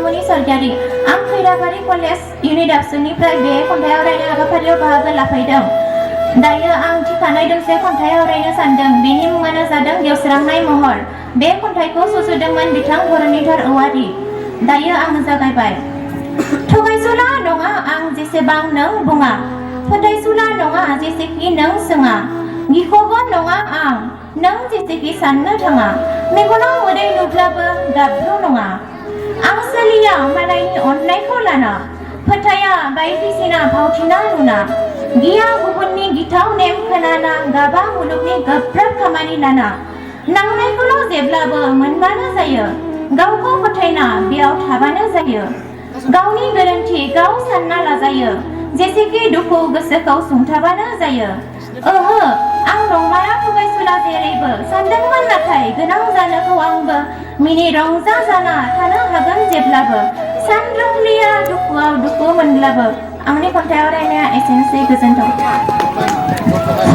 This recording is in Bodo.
Tinamani Swargiary आं खैराबारि कलेज इउनिट ABSUनिफ्राय बे खन्थाइ आवरायनाय हाबाफारियाव बाहागो लाफैदों। दायो आं थिखानाय दोंसे खन्थाइ आवरायनो सानदों। बेनि मुङानो जादों गेवस्रांनाय महर। बे खन्थाइखौ सुजुदोंमोन बिथां धरनीधर औवारी। दायो आं जागायबाय। थगायसुला नङा आं जेसेबां नों बुङा, फोथायसुला नङा जेसेखि नों सोङा, गिख'बो नङा आं नों जेसेखि साननो थाङा, मेगनाव मोदै नुब्लाबो गाबब्रु नङा। आं सोलिया मालायनि अननायखौ लाना, फोथाया बायदिसिना फावथिना नुना, गिया गुबुननि गिथाव नेम खोनाना, गाबा मुलुगनि गोब्राब खामानि लाना, नांनायखौल' जेब्लाबो मोनबानो जायो, गावखौ फोथायना बेयाव थाबानो जायो, गावनि गोरोन्थि गाव सानना लाजायो, जेसेखि दुखु गोसोखौ सुंथाबानो जायो। ओहो आं नंमारा थगायसुला जेरैबो सानदोंमोन नाथाय गोनां जानोखौ आंबो मिनि रंजा जाना थानो हागोन जेब्लाबो, सानरोंलिया दुखुआव दुखु मोनब्लाबो। आंनि खन्थाइ आवरायनाया एसेनोसै, गोजोन्थों।